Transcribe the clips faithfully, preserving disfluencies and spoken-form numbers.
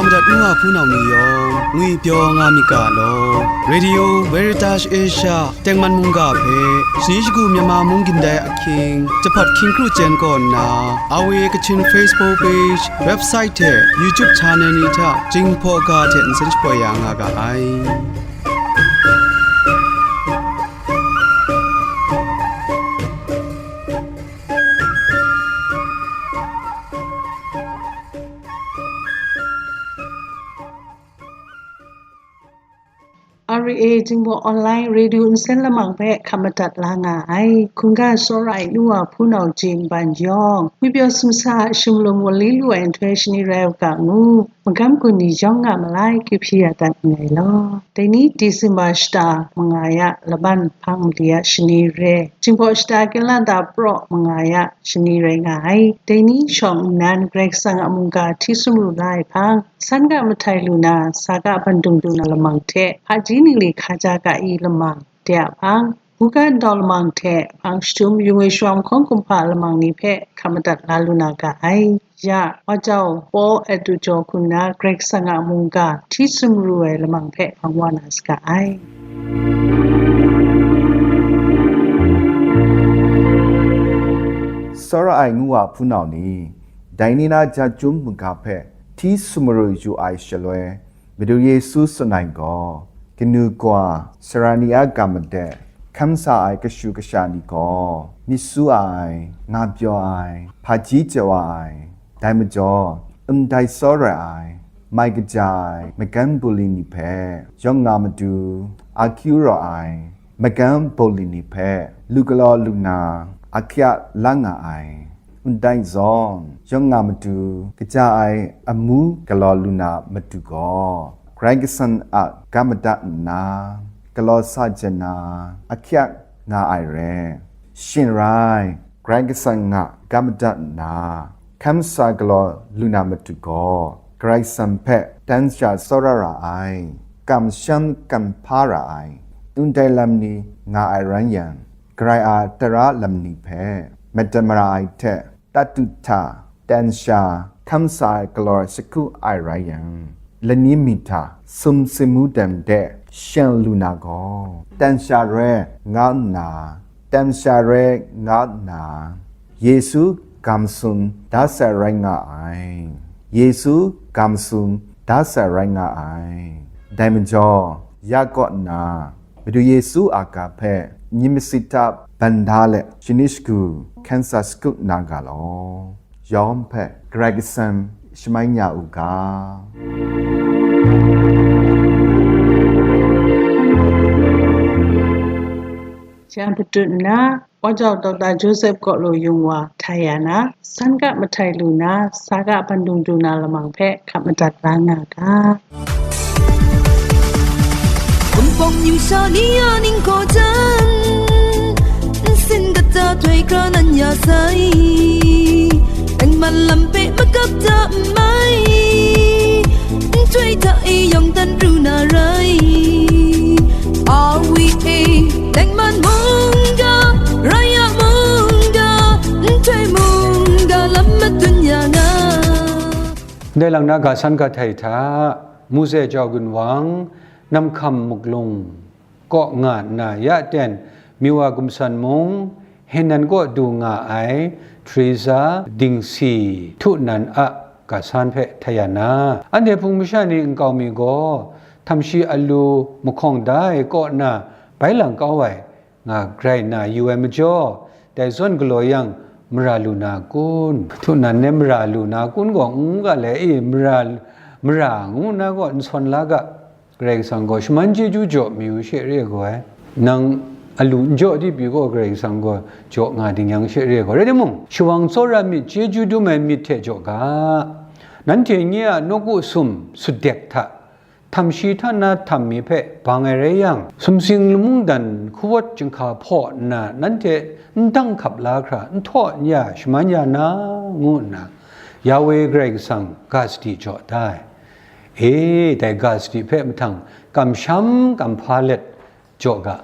Madat ngu a hpunau ni yawng ngwipyaw nga myit ga law. Radio Veritas Asia tengman mungga hpe shani shagu Myanmar mung gindai ahkying, jahpawt hkying kru chyen kaw nna, R V A Kachin Facebook page, website hte YouTube channel ni hta Jinghpaw ga hte nsen shapoi ya nga ga ai. R V A Jinghpaw Online Radio nsen lamang hpe hkap madat la nga ai. Hkungga tsawra ai nu wa hpunau Jin Ban yawng, ngwipyaw sumsa a sumlum wali lu ai nhtoi shani rai u ga ngu, magam gun ni yawng nga malai, kyu hpyi ya dat nngai law. Dai ni Disemba shata manga ya laban hpang mali a shani re, Jinghpaw shata kinlata praw manga ya shani rai nga ai. Dai ni shawng nnan Karai Kasang a mungga hti sumru la ai hpang, san ga mahtai lu na, sa ga bandum du na lamang hte, hpaji ningli hkaja ga i lamang de a hpang, buga ndau lamang hte hpang shatum, yu ngwi shawa mahkawng kumhpa lamang ni hpe hkap madat la lu na ga ai. Ya, Wajau Paul Adu Jaw hku nna Karai Kasang a mungga hti sumru ai lamang hpe hpang wa na saga ai. Tsawra ai ngu wa hpunau ni, dai ni na ja chyum mungga hpe hti sumru yu ai shaloi, Madu Yesu tsun ai gaw, kanu kawa, sara ni a ga madat, hkam sa ai kashu kasha ni gaw, myit su ai, nga pyaw ai, hpaji chyawa ai, dai majaw, ndai tsawra ai, mai kaja ai, magan buli ni hpe, yawng nga matu, akyu raw ai, magan buli ni hpe, lu galaw lu na, ahkyak la nga ai, ndai zawn, yawng nga matu, kaja ai amu galaw lu na matu gaw, Karai Kasang a ga madat nna, galaw sa jen na, ahkyak nga ai re. Shing rai, Karai Kasang a ga madat nna, hkam sa galaw lu na matu gaw, Karai Kasang hpe dan sha tsawra ra ai, kamsham kamhpa ra ai, ndai lam ni nga ai rai yang, Karai a tara lam ni hpe madat mara ai hte, tatu hta, dan sha, hkam sa ai galaw shakru ai rai yang, lani mi hta sum simu dam de shang lu na gaw, dan sha rai nga nna, dan sha rai nga nna, Yesu ga masum da sai rai nga ai. Yesu ga masum da sai rai nga ai. Dai majaw, ya kaw nna, Madu Yesu a ga hpe, myit masit hta ban da let, shani shagu hkyen sa shakut na ga law, yawng hpe Karai Kasang shamai ya u ga. Jan patut nna, Wajau Doctor Joseph Kaw Lu Yung Wa htai ya na, san ga mahtai lu na, sa ga bandung du na lamang hpe hkap madat la nga ga. Kumpawng yu sha ni a ning gaw jan, nsin kata htoi hkra nan ya sai, tengman lam hpe magap ta n mai, nhtoi hta e yawng dan pru na rai. R V A, tengman mungga, rai ya mungga, nhtoi mungga lam madun ya nga. Ndai lang na ga san ga htai hta, Muse Jau Gun Wang, Namhkam Muklung kaw nga nna ya ten, Miwa Gumsan mung, Henan kaw du nga ai Teresa Dingsi Htu Nan a ga san hpe htai ya na, anhte Hpung masha ni nkau mi gaw, htam shi alu mahkawng da ai kaw na bai lang kau ai, nga grai na yu ai majaw, dai zawn galaw yang, mara lu na kun? Htu Nan e mara lu na kun gaw, n ga le e, mara, mara ngu na gaw n sawn la ga, Karai Kasang gaw shaman chyeju jaw mayu she re ai gaw ai. Nang alu n jaw di pyi gaw, Karai Kasang gaw jaw nga ding yang she re ai gaw. Rai timung, shawang tsawra myit, chyeju dum ai myit hte jaw ga. Nanhte nye a nawku sum sutdek hta, htam shi hta na htam mi hpe bang ai rai yang, sumsing mungdan hkuwawt chyinghka hpaw nna, nanhte n dang hkap la hkra, n htaw n ya, shaman ya na, ngu nna, Yawe Karai Kasang ga sadi jaw da ai. E, dai ga sadi hpe mahtang kamsham kamhpa let jaw ga.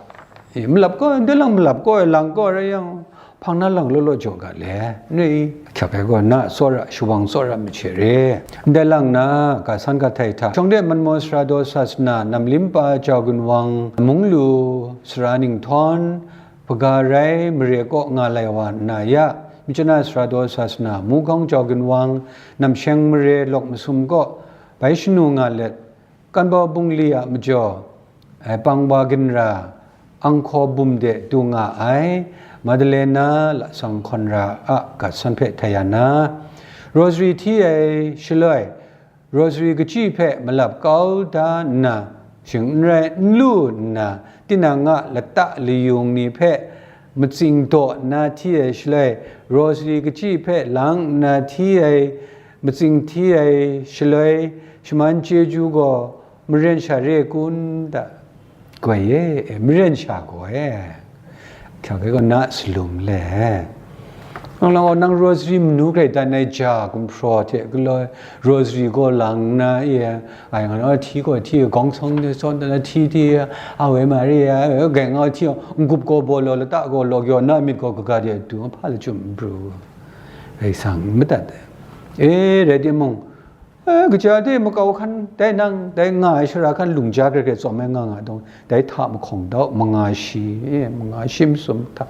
E, malap kaw, ndai lang malap kaw ai lang kaw rai yang, hpang na lang law law jaw ga le, nri, ahkyak ai gaw na tsawra, shawang tsawra mache re. Ndai lang na, ga san ga htai hta, shawng de manmaw sara daw sasana, nam lim pa jau ginwang, mung lu sara ninghtawng, hpaga rai mare kaw nga lai wa nna ya, machana sara daw sasana, mungkawng jau ginwang, namsheng mare lawk masum kaw, bai shanu nga let, Kanbau bungli a majaw, ai pang wa ginra, anghkaw bum de du nga ai, Madalena lasang hkawn ra a gat san hpe Diana, Rosary hti ai shaloi, Rosary kachyi hpe malap kau da nna, shing n rai n lu nna, tinang a lata layung ni hpe matsing daw nna hti ai shaloi, Rosary kachyi hpe lang nna hti ai, matsing hti ai shaloi, shaman chyeju gaw maren sha re kun da? Goi e, e, maren sha gaw e, hkyak ai gaw na salum le. Nang lang gaw, nang rosary manu grai dan ai ja gumhpraw hte galaw, rosary gaw lang nna e, ai nga, hti gaw hti, gawng sawng de sawn dan ai hti hti, Ave Maria, gai nga hti, n-gup gaw baw law, lata gaw law, yaw na myit gaw kaga de du, hpa lachyum n pru, rai sang, n madat ai. E, rai timung, e, kaja de makau hkan, dai nang, dai nga ai shara hkan lungja grai grai tsawm ai nga nga dawng, dai hta mahkawng dau, manga shi, e, manga shi masum hta,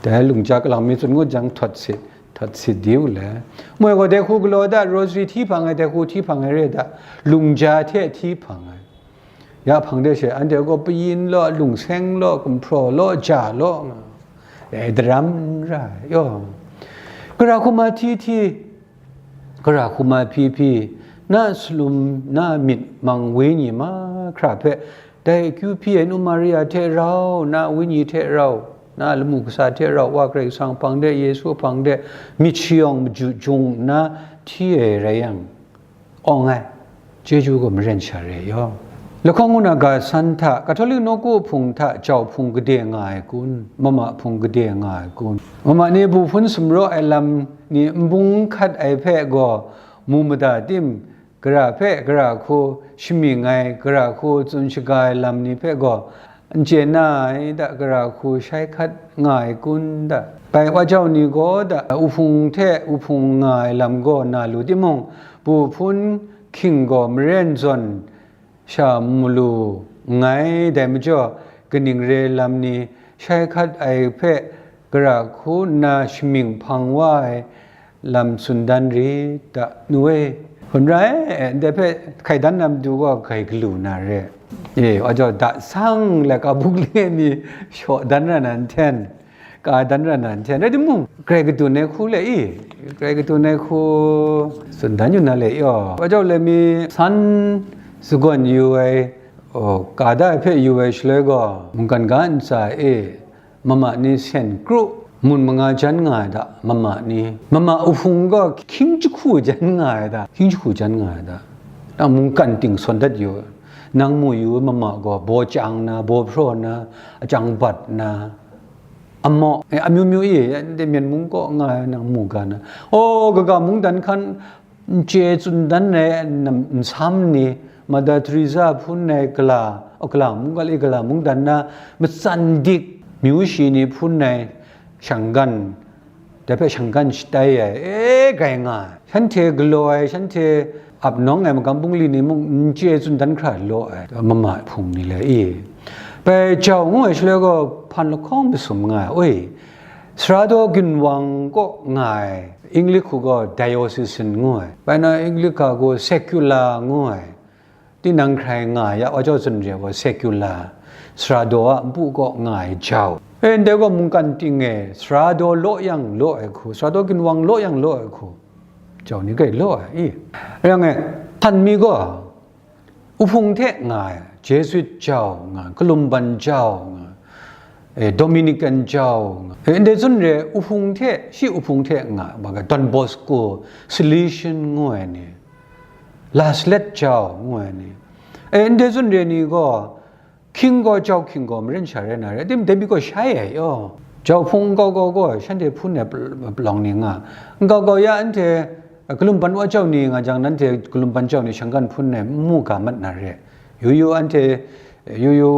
dai lungja kalang mi tsun ngut jang, htawt sit, htawt sit di u le. Moi gaw, dai hku galaw da, rosary hti hpang ai, dai hku hti hpang ai re da, lungja hte hti hpang ai. Ya hpang de she, anhte gaw payin law, lungseng law, gumhpraw law, ja law nga, dai daram n ra ai, yaw. Gara hku ma hti hti, gara hku ma hpyi hpyi, na salum, na myit mang wenyi mahkra hpe, dai akyu hpyi ai nu Maria hte rau, na wenyi hte rau, na lamu kasa hte rau, Wa Karai Kasang hpang de, Yesu hpang de, myit shayawng maju jung nna hti ai rai yang, awng ai, chyeju gaw maren sha re ai yaw. Lahkawng ngu na ga san hta, Catholic nawku hpung hta jau hpung gade nga ai kun, mama hpung gade nga ai kun? Mama ni bu hpun sumraw ai lam ni nbung hkat ai hpe gaw mu mada tim, gara hpe gara hku shamying ai, gara hku tsun shaga ai lam ni hpe gaw n chye na ai da, gara hku shai hkat nga ai kun da? Bai wa jau ni gaw da, uhpung hte uhpung nga ai lam gaw na lu timung, bu hpun hking gaw maren zawn sha malu nngai, dai majaw kaning re lam ni shai hkat ai hpe gara hku nna shamying hpang wa ai lam tsun dan rit da, nu e. Hkun rai, ndai hpe hkai dan na matu gaw grai galu na re. E, wa jau da sang le ka buk le ni shaw dan ra nan hten, ka dan ra nan hten, rai timung, grai kadun ai hku le i, grai kadun ai hku tsun dan yu na le yaw. Wa jau le mi san sagawn yu ai, o, ka da ai hpe yu ai shaloi gaw, mungkan ga ntsa e, mama ni sen kru, mun manga jan nga ai da, mama ni, mama uhpung gaw hkying jahku jan nga ai da, hkying jahku jan nga ai da, nang mungkan ting sawn dat yu, nang mu yu, mama gaw baw chyang na, baw hpraw na, achang bat na, amaw, e, amyu myu e, ndai Myen mung kaw nga ai nang mu ga na, o, kaga mungdan hkan, n chye tsun dan ai nam-, nsam ni, Mother Teresa hpun ai gala, o, gala mung, gala mungdan na, matsan dik myu shi ni hpun ai shanggan, dai hpe shanggan shatai ai, e, grai nga ai. Shanhte galaw ai, shanhte ap nawng ai magam bungli ni mung n chye tsun dan hkra law ai, mama hpung ni le i. Bai jau ngu ai shaloi gaw, hpan lahkawng masum nga ai, oi, sara daw ginwang kaw nga ai, English hku gaw diocesan ngu ai, bai na English ga gaw secular ngu ai, tinang hkrai nga ai ya, wa jau tsun re ai gaw secular, sara daw a npu kaw nga ai jau. E, ndai gaw mungkan ting e, sara daw law yang law ai hku, sara daw ginwang law yang law ai hku, jau ni grai law ai i. Rai yang e, htan mi gaw, uhpung hte nga ai, Jesuit jau nga, kalumban jau nga, e, Dominican jau nga, e, ndai tsun re, uhpung hte, shi uhpung hte nga, ba ga Don Bosco, Salesian ngu ai ni, Las Let jau ngu ai ni, e, ndai tsun re ni gaw, hkying gaw, jau hkying gaw, maren sha rai na re, tim dai mi gaw shai ai yaw. Jau hpung nkau kau gaw, shanhte hpun ai pal-, palawng ni nga, nkau kau ya anhte, kalumban wa jau ni nga jang, nanhte kalumban jau ni shanggan hpun ai n mu ga mat na re. Yu yu anhte, yu yu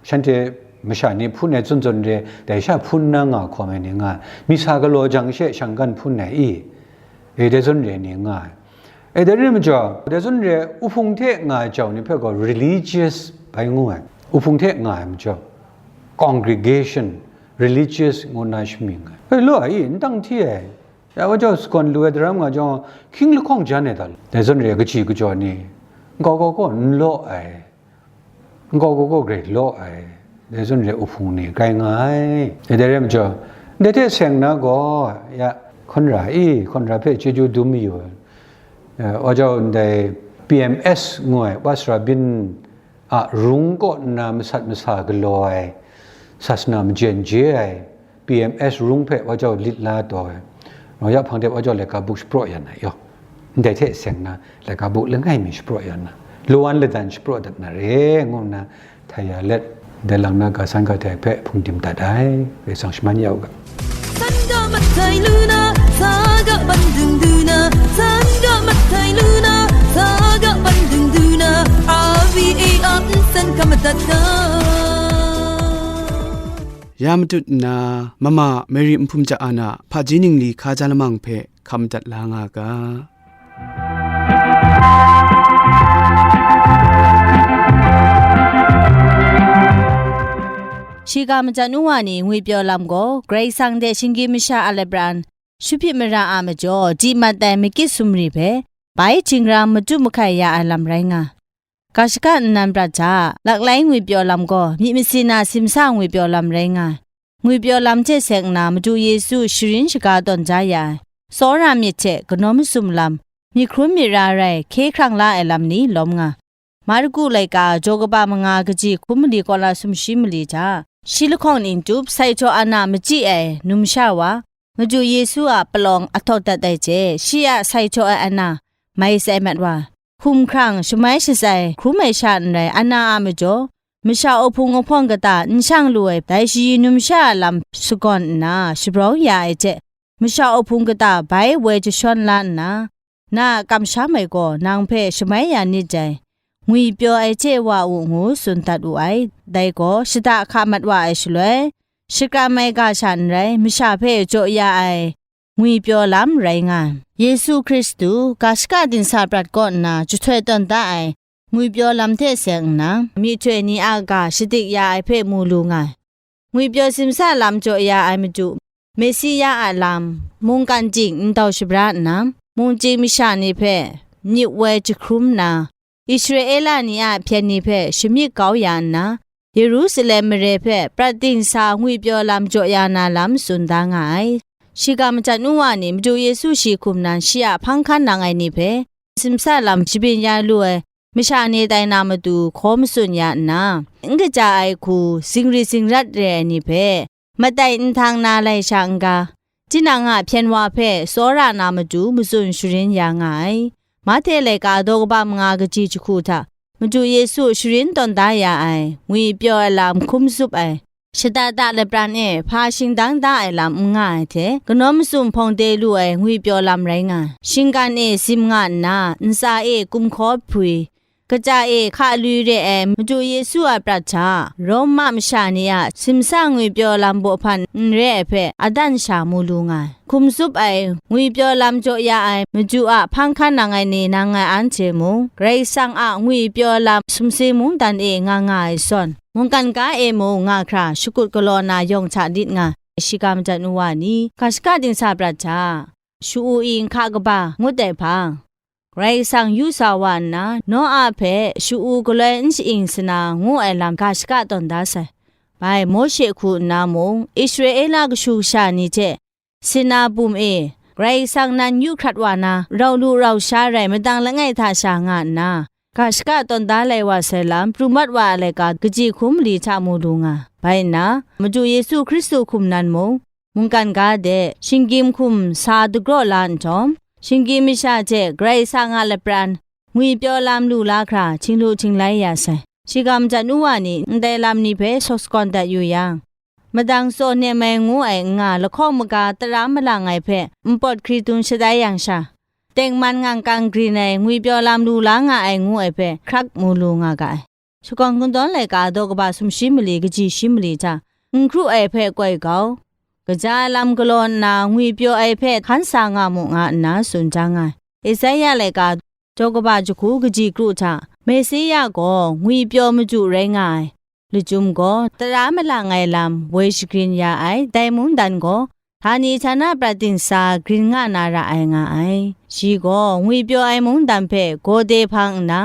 shanhte masha ni hpun ai tsun tsun re, dai sha hpun na nga hkawm ai ni nga ai, misa galaw jang she shang kan hpun ai i, e, dai zawn re ni nga ai. E, dai rai majaw, dai zawn re uhpung hte nga ai jau ni hpe gaw religious bai ngu ai. Uhpung hte nga ai majaw, congregation, religious ngu na shamying ai. E, law ai i, n dang hti ai. Ya, wa jau sagawn lu ai daram nga jawng, hkying lahkawng jan ai ta? Dai zawn re ai kaji kajaw ni, nkau kau kaw n law ai, nkau kau kaw grai law ai, dai zawn re ai uhpung ni grai nga ai. Dai, dai rai majaw, ndai hte seng na gaw, ya, hkawn ra i, hkawn ra hpe chyeju dum mayu ai. Eh, wa jau ndai P M S ngu ai, Wasra Bin a rung kaw nna masat masa galaw ai, sasana majen je ai, P M S rung hpe wa jau lit la taw ai, rau ya hpang de wa jau laika buk shapraw ya na yaw, ndai hte seng na laika buk langai mi shapraw ya na, lawan ladan shapraw dat na re, ngu nna hta ya let, dai lang na ga san ga hte hpe hpungdim dat ai, Karai Kasang shaman ya u ga. San ga matai lu na, sa ga ban dung du na, san ga matai lu na, sa ga ban dung du na, R V A a nsen ka madat ga. Ya matut nna, mama Mary Nhpum Ja An a hpaji ningli hkaja lamang hpe hkam dat la nga ga. Shiga majan nu wa ni ngwipyaw lam gaw, Karai Kasang hte shinggyim masha a lapran, shupyit mara a majaw, di mat ai makyit sumri hpe, bai htingram madu mahkai ya ai lam rai nga. Ga shaka nnan prat hta, laklai ngwipyaw lam gaw, myit masin a simsa ngwipyaw lam rai nga ai. Ngwipyaw lam hte seng nna, Madu Yesu sharin shaga tawn ja ya ai, tsawra myit hte kanawn masum lam, myit hkrum myit ra rai, hkye hkrang la ai lam ni lawm nga. Marku laika, jaw kaba manga kaji hkum mali kaw na sumshi mali hta, shi lahkawng ning tup, sai htaw ana machyi ai numsha wa, Madu Yesu a palawng ahtawk dat ai hte, shi a sai htaw ai ana mai tsai mat wa, hkumhkrang shamai shatsai hkrum ai sha n rai, ana a majaw, masha o hpung o hpawng kata n shang lu ai, dai shayi numsha a lam shakawn nna shabrau ya ai hte, masha o hpung kata bai woi jashawn la nna, na a kamsham ai gaw nang hpe shamai ya nit dai, ngwipyaw ai hte wa u ngu tsun dat wu ai. Dai gaw shada hka mat wa ai shaloi, shakram ai ga sha n rai, masha hpe jaw ya ai ngwipyaw lam rai nga ai. Yesu Hkristu ga shaka dingsa prat kaw nna jahtoi tawn da ai ngwipyaw lam hte seng nna, myihtoi ni a ga shadik ya ai hpe mu lu nga ai. Ngwipyaw simsa lam jaw ya ai Madu, Mesia a lam, mungkan ting n tau shabra nna, mungchying masha ni hpe myit woi jahkrum nna, Israela ni a hpyen ni hpe shamyit kau ya nna, Yerusalem mare hpe prat dingsa ngwipyaw lam jaw ya na lam tsun da nga ai. Shiga majan nu wa ni Madu Yesu shi hkum nan shi a hpang hkan nang ai ni hpe, simsa lam shabyin ya lu ai masha ni tai na matu hkaw matsun ya nna, n kaja ai hku zingri zingrat re ai ni hpe, matai nhtang na lai sha n-ga, tinang a hpyen wa hpe tsawra na matu matsun sharin ya nga ai. Mahte laika daw kaba manga kaji jahku hta, Madu Yesu sharin tawn da ya ai, ngwipyaw ai lam hkum zup ai, shada da lapran e hpa shingdang da ai lam n nga ai hte, kanawn masum hpawng de lu ai ngwipyaw lam rai nga ai. Shinggan e sim nga nna, ntsa e kumhkaw hpwi, kaja e hka lui re ai Madu Yesu a prat hta, Roma masha ni a simsa ngwipyaw lam baw hpan n re ai hpe adan sha mu lu nga ai. Hkum zup ai, ngwipyaw lam jaw ya ai Madu a hpang hkan nang ai ni nang ngai anhte mung, Karai Kasang a ngwipyaw lam sumsing mungdan e nga nga ai zawn, mungkan ga e mung nga hkra shakut galaw na yawng hta lit nga ai. Shiga madat nu wa ni, ga shaka dingsa prat hta, shu-u i nhka kaba ngut ai hpang, Karai Kasang yu sa wa nna, Noa hpe shu-u galoi n sha-ing sa na ngu ai lam ga shaka tawn da sai. Bai, Mawshe hku nna mung, Israela kashu kasha ni hte Sina bum e Karai Kasang nan yu hkrat wa na, rau lu rau sha rai madang langai hta sha nga nna, ga shaka tawn da lai wa sai lam, pru mat wa ai laika kaji hkum mali hta mu lu nga. Bai nna, Madu Yesu Hkristu hkum nan mung, mungkan ga de, shinggyim hkum sa dagraw la nhtawm, shinggyim masha hte Karai Kasang a lapran, ngwipyaw lam lu la hkra, htinglu htinglai ya sai. Shiga majan nu wa ni ndai lam ni hpe sawk sagawn dat yu yang, madang tsaw nem ai ngu ai n nga lahkawng maga tara malang ai hpe npawt hkritung shatai yang sha, tengman ngang kang grin ai ngwipyaw lam lu la nga ai ngu ai hpe hkrak mu lu nga ga ai. Shakawn Kungdawn laika daw kaba sumshi mali kaji shi mali hta n hkru ai hpe koi kau, kaja ai lam galaw nna ngwipyaw ai hpe hkan sa nga mu, nga nna tsun ja nga ai. Esaia laika daw kaba jahku kaji kru hta, Mesia gaw ngwipyaw madu rai nga ai. Lachyum gaw, tara malang ai lam woi shagrin ya ai dai mungdan gaw, htani htana prat dingsa grin nga na ra ai nga ai. Shi gaw ngwipyaw ai mungdan hpe gawde hpang nna,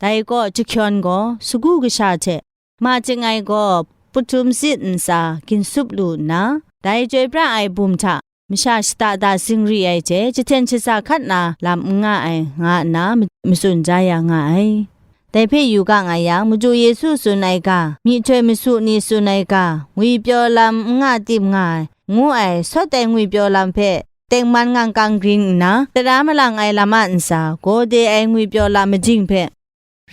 dai kaw jahkyawn gaw sagu kasha hte, ma ching ai gaw put htum sit ntsa ginsup lu nna, dai chyoi pra ai bum hta masha shada da zingri ai hte jahten shaza hkat na lam n nga ai, nga nna ma-, matsun ja ya nga ai. Dai hpe yu ga nga yang, madu Yesu tsun ai ga, myihtoi masu ni tsun ai ga, ngwipyaw lam n nga tim nga ai, ngu ai, sawt ai ngwipyaw lam hpe tengman ngang kang gring nna, tara malang ai lam a ntsa, gawde ai ngwipyaw lam majing hpe,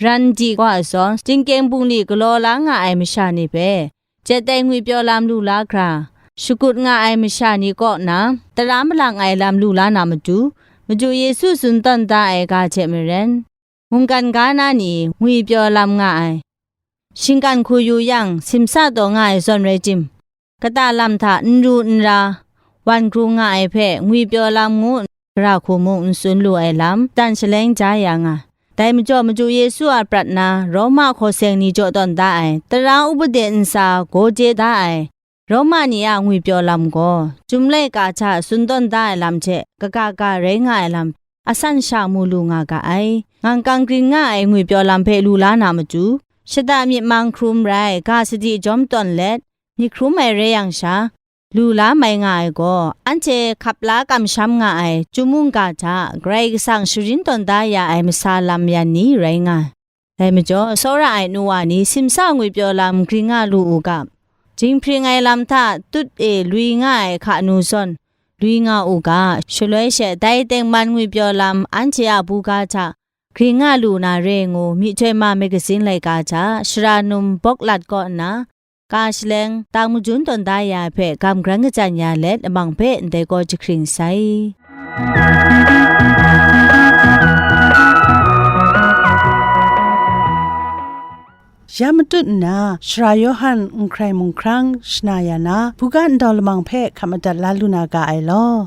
ran di wa ai zawn, chyingkeng bungli galaw la nga ai masha ni hpe, jet ai ngwipyaw lam lu la hkra, shakut nga ai masha ni kaw na, tara malang ai lam lu la na matu, madu Yesu tsun tawn da ai ga hte maren, mungkan ga na ni ngwipyaw lam nga ai. Shinggan hku yu yang, simsa taw nga ai zawn rai tim, kata lam hta n ru n ra, wan kru nga ai hpe ngwipyaw lam ngu gara hku mung n tsun lu ai lam, dan shaleng ja ya nga. Dai majaw, madu Yesu a prat na Roma hkaw seng ni jaw tawn da ai, tara upade ntsa gawde da ai, Roma ni a ngwipyaw lam gaw, Chyum laika hta tsun tawn da ai lam hte kaga ga rai nga ai lam, asan sha mu lu nga ga ai. Ngang kang grin nga ai ngwipyaw lam hpe lu la na matu, shada myit mang hkrum rai, ga sadi jawm tawn let, myit hkrum ai rai yang sha, lu la mai nga ai gaw, anhte hkap la kamsham nga ai Chyum mungga hta Karai Kasang sharin tawn da ya ai masa lam yan ni rai nga ai. Dai majaw, tsawra ai nu wa ni simsa ngwipyaw lam gring nga lu u ga, jinghpring ai lam hta tut e lui nga ai hka nu zawn, lui nga u ga, shaloi she dai tengman ngwipyaw lam anhte a buga hta gring nga lu na re ngu, myihtoi ma magazin laika hta shara num bawk lat kaw nna, ga shaleng, tang majun tawn da ya ai hpe gam gran kajan ya let, lamang hpe ndai gaw jahkring sai. Ya matut nna, Sara Yawhan n hkrai mung hkrang shana ya na, buga ndau lamang hpe hkap madat la lu na ga ai law.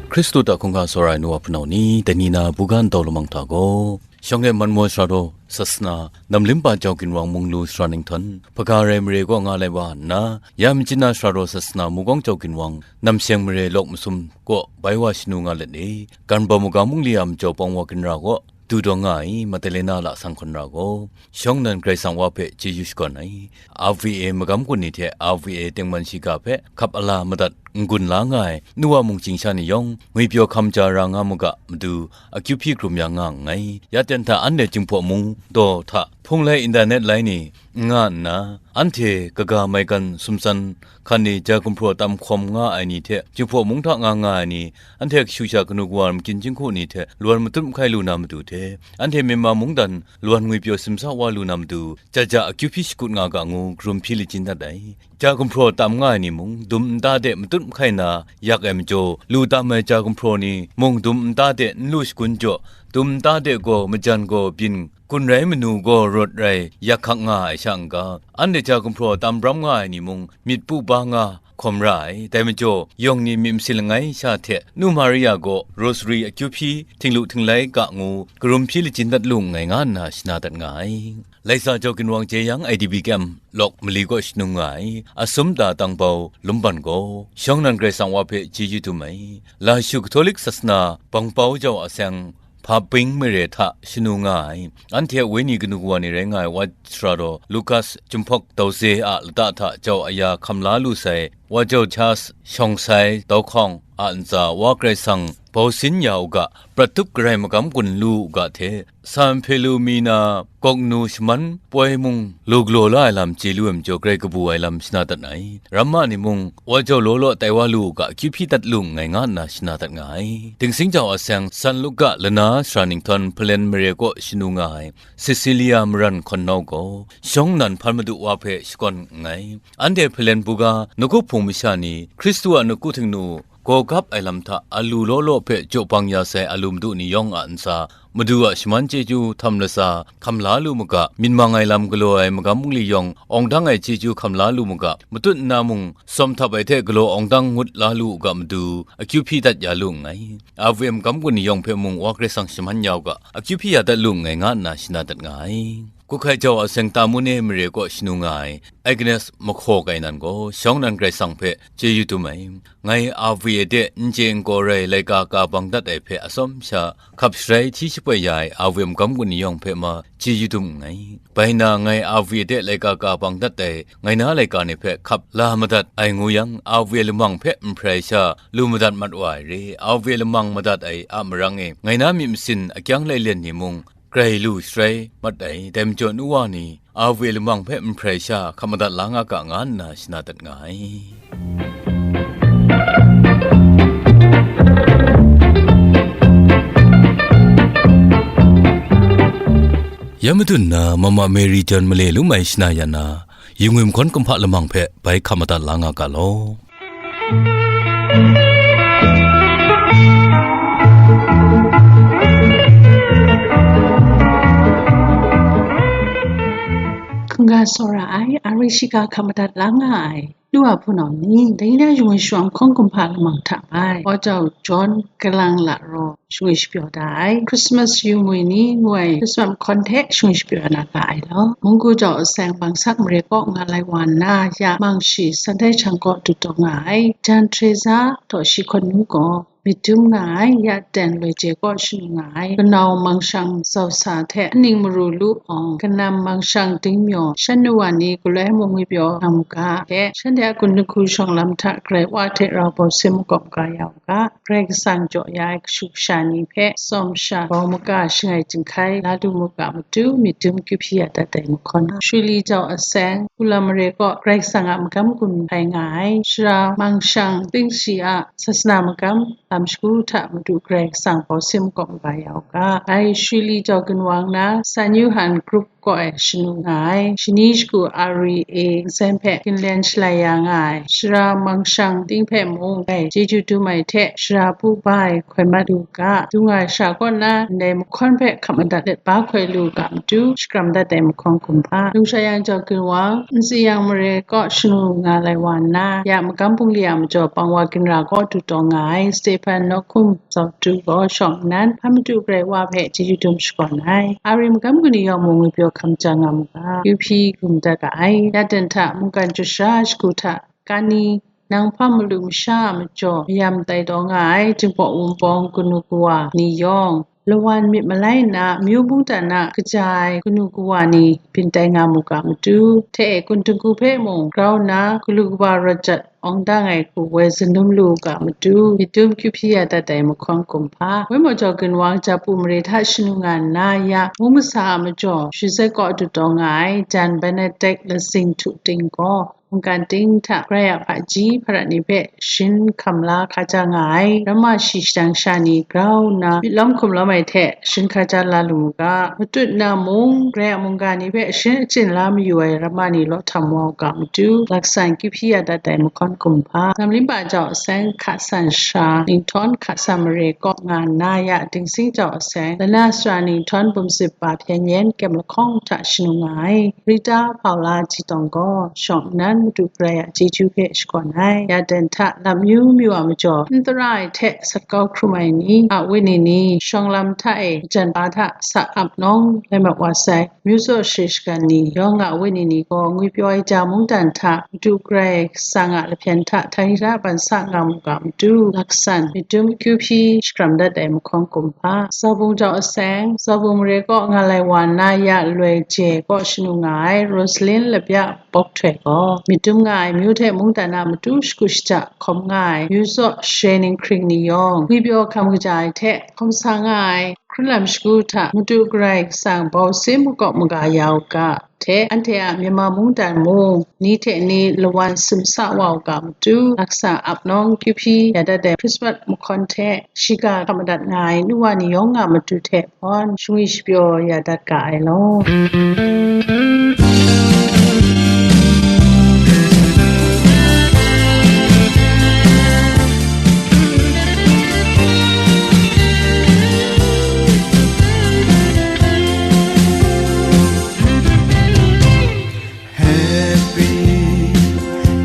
Hkristu hta hkungga tsawra ai nu wa hpunau ni, dai ni na buga ndau lamang hta gaw, shawng e man maw sara daw sasana, namlim pa jau ginwang mung lu sara ninghtawn, hpaga rai mare kaw nga lai wa nna, ya machyin na sara daw sasana mugawng jau ginwang, namsheng mare lawk masum kaw bai wa shanu nga let e, gan bau maga mungli a majaw pawng wa ginra kaw, du dawng nga ai Madalena lasang hkawn ra gaw, shawng nnan Karai Kasang wa hpe chyeju shakawn ai, R V A magam kun ni hte R V A tengman shiga hpe hkap ala madat n-gun la nga ai nu wa mungchying sha ni yawng, ngwipyaw hkam ja ra nga mu ga, matu akyu hpyi hkrum ya nga nngai. Ya ten hta anhte Jinghpaw mung daw hta hpung lai, internet lai ni n nga nna, anhte kaga maigan sumtsan hkan ni ja gumhpraw tam hkawm nga ai ni hte, Jinghpaw mung hta nga nga ai ni, anhte kashu sha kanu kawa makyin jinghku ni hte lawan matut mahkai lu na matu hte, anhte Myanmar mungdan lawan ngwipyaw simsa wa lu na matu, ja ja akyu hpyi shakut nga ga ngu, karum hpyi lachying dat ai. Ja gumhpraw tam nga ai ni mung, dum nta de matut mahkai na yak ai majaw, lu tam ai ja gumhpraw ni mung dum nta de n lu shagun jaw, dum nta de gaw majan gaw byin, gun rai manu gaw rawt rai yak hkak nga ai sha n-ga, anhte ja gumhpraw tam bram nga ai ni mung myit pu ba nga hkawm ra ai. Dai majaw, yawng ni myit masin langai sha hte Nu Maria gaw rosary akyu hpyi, htinglu htinglai ga ngu, karum hpyi lachying dat lu nngai nga nna shana dat nga ai. Laisa jau ginwang jeyang I D P kyem lawk mali kaw shanung nga ai, asum da tang bau lumban gaw, shawng nnan Karai Kasang wa hpe chyeju dum ai. Lashu Katolik sasana bangpau jau a seng, Hpa Bing mare hta shanu nga ai, anhte a wenyi kanu kawa ni rai nga ai wa sara daw Lukas Jinghpaw Dawze a lata hta jau aya hkam la lu sai, Wa Jau Charles shawng sai tau hkawng a ntsa Wa Karai Kasang bau sin ya u ga, prat tup garai magam gun lu u ga hte, San Filomena Gawknu shaman poi mung lu galaw la ai lam chye lu ai majaw, grai kabu ai lam shana dat ai. Ramma ni mung, Wa Jau law law tai wa lu u ga, akyu hpyi dat lu nngai, nga nna shana dat nga ai. Dingsing jau a seng, San Luka lana sara ninghtawm Hpalen mare kaw shanu nga ai Cecilia Maran hkawn nau gaw, shawng nnan hpan madu wa hpe shakawn nngai. Anhte Hpalen buga nawku hpung masha ni, Hkristu a nawku htingnu gaw gap ai lam hta alu law law hpe jaw bang ya sai alu madu ni yawng a ntsa, Madu a shaman chyeju htam latsa hkam la lu mu ga, myit mang ai lam galaw ai magam bungli yawng awng dang ai chyeju hkam la lu mu ga, matut nna mung sawm htap ai hte galaw awng dang ngut la lu u ga, Madu akyu hpyi dat ya lu nngai. A V M magam gun ni yawng hpe mung Wa Karai Kasang shaman ya u ga, akyu hpyi ya dat lu nngai, nga nna shana dat nga ai. Kuhkai jau a seng Tamune mare kaw shanu nga ai Agnes mahkaw kai nan gaw, shawng nan Karai Kasang hpe chyeju dum ai. Ngai A V A de n chye n gaw rai laika ka bang dat ai hpe atsawm sha hkap sharai hti shapoi ya ai A V M magam gun ni yawng hpe ma chyeju dum nngai. Bai na, ngai A V A de laika ka bang dat ai ngai na laika ni hpe hkap la madat ai ngu yang, A V A lamang hpe n hparai sha lu madat mat wa ai re. A V A lamang madat ai a marang e, ngai na myit masin akyang lailen ni mung, grai lu sharai mat ai, dai majaw nu wa ni, A V A lamang hpe n hparai sha hkap madat la nga ga, nga nna shana dat nga ai. Ya madun na Mama Mary John male lum ai shana yan na, Yungwim hkawn kumhpa lamang hpe bai hkap madat la nga ga law. Hkungga tsawra ai, a rai shiga hkap madat la nga ai, lu a hpunau ni, dai na Yungwim Shawm hkawn kumhpa lamang hta bai, Wa Jau John Kalang La Raw, shingwi shapyaw da ai, Christmas yu ngwi ni ngu ai Christmas hkawn hte shingwi shapyaw na ga ai law. Munggu jau a seng Bangsak mare kaw nga lai wa nna, ya Mangshi Sunday Chang kaw du taw nga ai, Jan Teresa Taw Shi hkawn nu gaw myit dum nga ai, ya ten loi je kaw shanu nga ai, kanau Mangshang Zau Sa hte aning maru lu awng, kanam Mangshang Ding Myaw, shan nu wa ni galoi mung ngwi pyaw nga mu ga hte, shanhte a gun dinghku shawng lam hta Karai Wa hte rau bau sin makawp ga ya u ga, Karai Kasang jaw ya ai kashu kasha ni hpe tsawm sha bau maga shangai jinghkai la lu mu ga matu, myit dum kyu hpyi ya dat ai mahkawn. Shuli jau a seng, Kulam mare kaw Karai Kasang a magam gun hpai nga ai, Sara Mangshang Tingshi a sasana magam lam shagu hta Madu Karai Kasang bau sin makawp maga ya u ga. Ai Shuli jau ginwang na, San Yu Han Group kaw e shanu nga ai, shani shagu R E A nsen hpe ginlen shalai ya nga ai, Sara Mangshang Ting hpe mung, dai chyeju dum ai hte, Sara Pu Bai hkoi mat lu ga, dung ai sha kaw na, ndai mahkawn hpe hkap madat let ba hkoi lu ga matu, shakram dat ai mahkawn kumhpa. Lungsha yang jau ginwang, Nsi Yang mare kaw shanu nga lai wa nna, ya magam bungli a majaw pang wa ginra kaw du taw nga ai, Stephen Nawhkum Zau Tu gaw shawng nnan, hpa Madu Karai Wa hpe chyeju dum shakawn ai. A ri magam gun ni yawng mung ngwi pyaw hkam ja nga mu ga, kyu hpyi gum dat ga ai. Ya dan hta mungkan chyasha shagu hta, Kani, nang hpa malu masha a majaw mayam tai taw nga ai, Jinghpaw Wunpawng kanu kawa ni yawng, lawan myit malai nna, amyu mungdan a kaja ai kanu kawa ni byin tai nga mu ga matu, hte e kun dinghku hpe mung grau nna, galu kaba rawt jat awng dang ai hku woi zalum lu u ga matu, myit dum kyu hpyi ya dat ai mahkawn kumhpa. Woi majaw ginwang Japu mare hta shanu nga nna, ya mung masa a majaw, Shizet kaw du taw nga ai, jan Benedict Lasing Htu Ting gaw, mungkan ting hta Karai a hpaji hparat ni hpe shin hkam la hkaja nga ai, ramma shi shadang sha ni grau nna, myit lawm hkum lawm ai hte shin hkaja la lu mu ga, matut na mung, Karai a mungga ni hpe shin achyin la mayu ai ramma ni law htam wa u ga matu, laksan kyu hpyi ya dat ai mahkawn kumhpa. Namlimpa jau a seng hka san sha, ninghtawn hka san mare kaw nga nna, ya dingsing jau a seng, lana sara ninghtawn bum sip pa hpyen yen kyem lahkawng hta shanu nga ai, Rita Paula Jitawng gaw shawng nnan Madu Karai a chyeju hpe shakawn ai. Ya dan hta lam myu myu a majaw, n tara ai hte sat kau hkrum ai ni a wenyi ni, shawng lam hta e majan pa hta sa ap nawng lai mat wa sai, myu tsaw share shagan ni yawng a wenyi ni gaw ngwi pyaw ai ja mungdan hta, Madu Karai Kasang a lahpyen hta htai hta ban sa nga mu ga matu, laksan myit dum kyu hpyi shakram dat ai mahkawn kumhpa. Zaubung jau a seng, Zaubung mare kaw nga lai wa nna, ya loi je kaw shanu nga ai, Rosalin Labya Bawk Htoi gaw, myit dum nga ai amyu hte mungdan a matu shagu shaja hkawm nga ai, yu zaw share ninghkring ni yawng, ngwipyaw hkam kaja ai hte hkawm sa nga ai, hkrunlam shagu hta Madu Karai Kasang bau sin makawp maga ya u ga, hte anhte a Myanmar mungdan mung ni hte ni lawan simsa wa u ga matu, laksa ap nawng kyu hpyi ya dat ai Christmas mahkawn hte shiga hkap madat nga ai nu wa ni yawng a matu hte hpawn shangwi shapyaw ya dat ga ai law. Happy,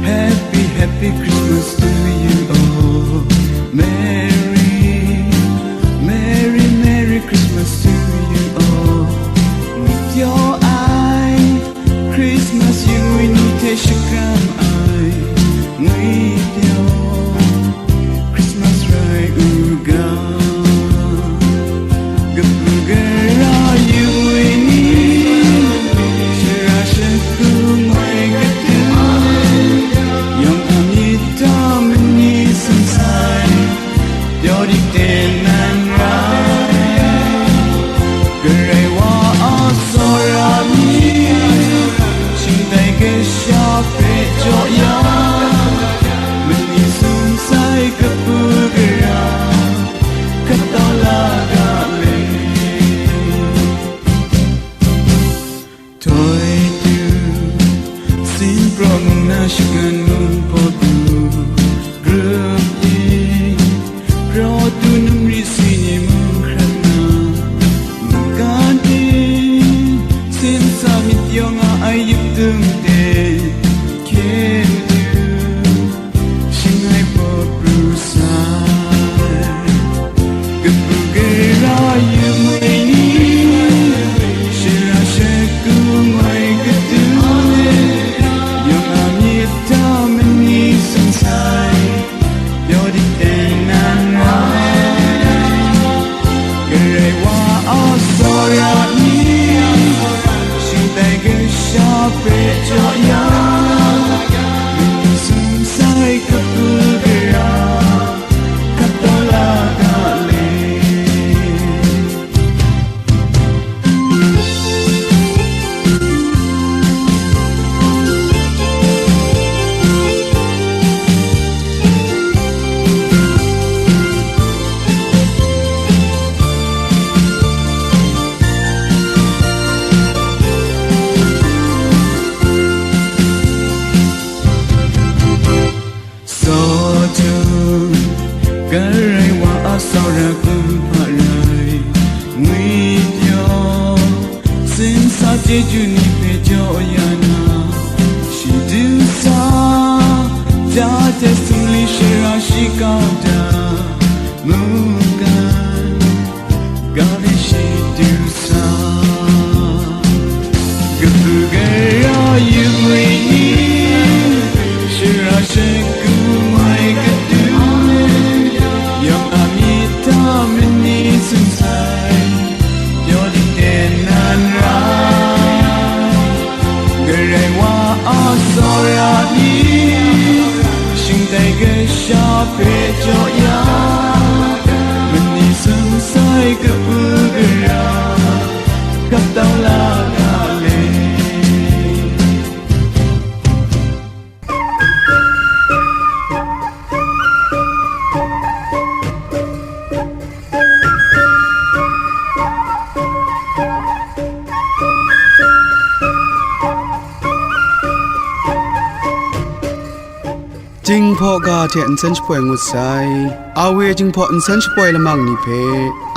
happy, happy Christmas to you all. Merry, merry, merry Christmas to you all. With your eye, Christmas yu ngwi ni hte shakram ai, ngwipyaw Christmas rai u ga, kabu gara yu ngwi ni, shara shagu ngoi katu, yawng a myit hta mani sangsai, pyaw dik ten nan rai. Karai wa a tsawra mi, shingtai kasha hpe jaw ya, mani sum sai kabu gara, kataw la ga le. Toi tu, Sinpraw mung na shagan mung hpaw tu, grup yi, kraw tu, num ri si ni mung hkrat na, mungkan ting, sin sa myit yawng a ai yip tung de, hkye tu, shangai paw pru sai, kabu gara yu ngwi ni, shara shagu ngoi katu, yawng a myit hta mani sangsai, pyaw dik ten nan rai. Karai wa a tsawra mi, shingtai kasha hpe jaw ya, mani sum sai kabu gara, kataw la ga le. Sawtu, Karai wa a tsawra kumhpa rai, ngwipyaw, sin sa chyeju ni hpe jaw ya na, shi du sa, ja hte sumli shara shi kau da, mungkan, ga le shi du sa, kabu gara yu ngwi ni, shara shagu ngoi katu, yawng a myit hta mani sum sai, pyaw dik ten nan rai. Karai wa a tsawra mi, shingtai kasha hpe jaw ya, mani sum sai kabu gara, kataw la ga le. Jinghpaw ga hte nsen shapoi ngut sai. Awe Jinghpaw nsen shapoi lamang ni hpe,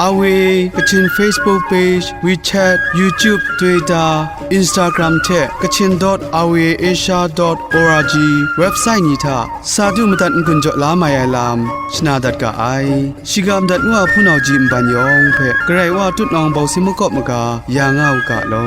Awe Kachin Facebook page, WeChat, YouTube, Twitter, Instagram hte kachin dot awe asia dot org website ni hta sa du madat n-gun jaw la mai ai lam shana dat ga ai. Shiga madat ngu a hpunau ji nban yawng hpe Karai wa tutnawng bau sin makawp maga ya nga u ga law.